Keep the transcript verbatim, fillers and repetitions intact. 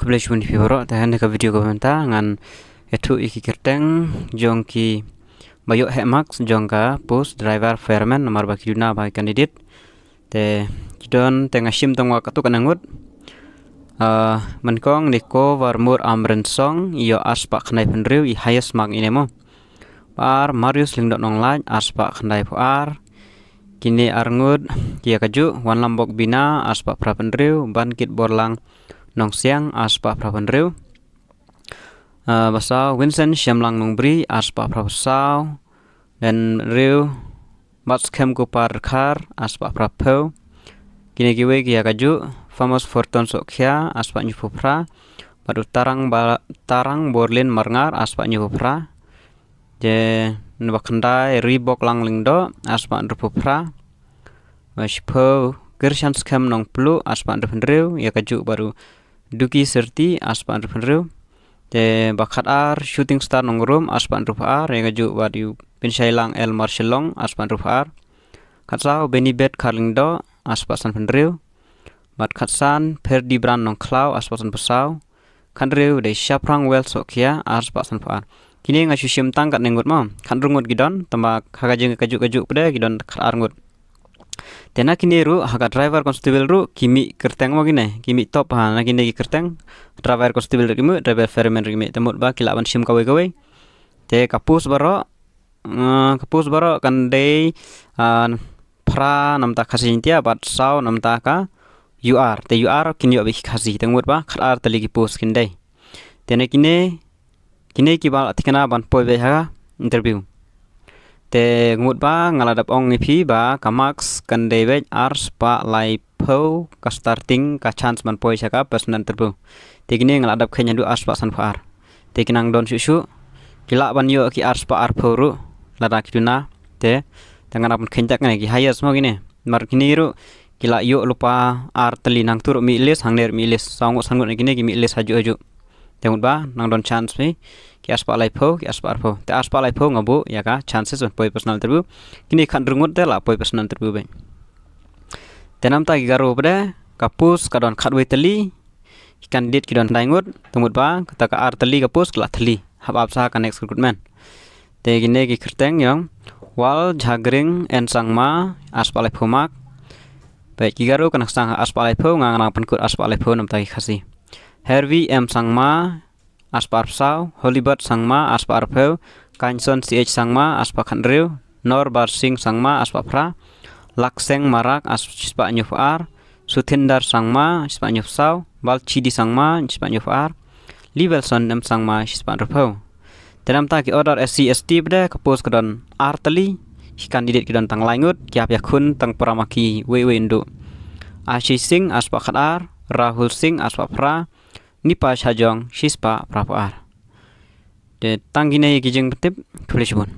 Khublei shibun ïa phi baroh, te ha kane ka video kaba mynta ngan ïathuh ïa ki kyrteng jong ki ba ïoh heh marks jong ka post driver fireman namar ba ki duna ba ki candidate. Te ki don te nga shim tang wa katto katne ngut. Ah, nyngkong dei Kovarmur Amrensong, i ïoh ar spah khyndai phew hynriew, i highest mark ine mo. Ba ar Marius Lyngdoh Nonglait, ar spah khyndai phew ar. Kine ar ngut ki ïa kajuh: Wanlambok Bina, ar spah phra phew hynriew, Bankit Borlang Nongsiang, ar spah phra phew hynriew. Ah, ba saw Vincent Shemlang Nongbri, ar spah phra phew saw. Then hynriew Batskhem Kupar Dkhar, ar spah phra phew. Kine kiwei ki ïa kajuh: Famous Fortune Sohkhia, ar spah hynñiew phew phra. Bad u Tarang ba, Tarang Borlin Marngar, ar spah hynñiew phew phra. Te naba khyndai Ribok Lang Lyngdoh, ar spah hynriew phew phra. Ba shiphew Kirshan Skhem Nongpluh, ar spah hynriew phew hynriew, ïa kajuh bad u Duki Sirti, ar spah hynriew phew hynriew. Te ba khatar Shooting Star Nongrum, ar spah hynriew phew ar, ïa kajuh bad u Pynshailang L Marshallong, ar spah hynriew phew ar. Khatsaw Benibet Kharlyngdoh, ar spah san phew hynriew. Bad khatsan Perdibran Nongkhlaw, ar spah san phew saw. Khathynriew dei Shaphrang Well Sohkhia, ar spah san phew ar. Kine nga shu shim tang katne ngut mo. Khathynriew ngut ki don, tangba ha ka jingkajuh kajuh pat de ki don khatar ngut. Te na kine ruh, ha ka driver constable ruh ki mih kyrteng mo kine, ki mih top ha na kine ki kyrteng. Driver constable ruh ki mih, driver fireman ruh ki mih. Te mut ba ki lah ban shim kawei kawei. Te ka post baroh, ah, ka post baroh kan dei, ah, phra namta Khasi Jaiñtia bad saw namta ka U R. Te U R kin ïoh beit ki Khasi, te mut ba khatar tylli ki post kin dei. Te na kine, kine kiba la thikna ban poi beit ha ka interview. Te mut ba nga la dep ong ïa phi ba ka marks kan dei beit ar spah laiphew ka starting ka chance ban poi sha ka personal interview. Te kine nga la dep kheiñ haduh ar spah san phew ar. Te ki nang don shuh shuh, ki lah ban ïoh ki ar spah arphew ruh lada ki duna. Te, te nga nang ban kheiñ tak kane ki highest mo kine. Mar kine ruh ki la ïoh lypa ar tylli, nangta ruh mih list, hangne ruh mih list. Saw ngut san ngut na kine ki mih list hajuh hajuh. Te mut ba nang don chance phi ki ar spah laiphew, ki ar spah arphew. Te ar spah laiphew nga buh ïa ka chances ban poi personal interview. Kine khathynriew ngut te la poi personal interview beit. Te namta ki Garo pat de, ka post ka don khatwei tylli, ki candidate ki don khyndai ngut, te mut ba kata ka ar tylli ka post ka la thylli, hap ap sa ka next recruitment. Te kine ki kyrteng jong: Wal Jhagring N Sangma, ar spah laiphew mark. Bad ki Garo kan sdang ar spah laiphew, nga nang pynkut ar spah laiphew namta ki Khasi. Hervi M Sangma, ar spah arphew saw, Holibert Sangma, ar spah arphew, Kanson C H Sangma, ar spah khathynriew, Norbar Singh Sangma, ar spah phra, Lakseng Marak, ar spah hynñiew phew ar, Suthinder Sangma, ar spah hynñiew phew saw, Balchidi Sangma, ar spah hynñiew phew ar, Livelson M Sangma, ar spah hynriew phew. Te namta ki order S C S T pat de, ka post ka don ar tylli, ki candidate ki don tang lai ngut, ki hap ïakhun tang para ma kiwei wei ndu. Ashish Singh, ar spah khatar, Rahul Singh, ar spah phra, Nipa Shajong, shi spah phra phew ar. Te tang kine ki jingpyntip, khublei shibun.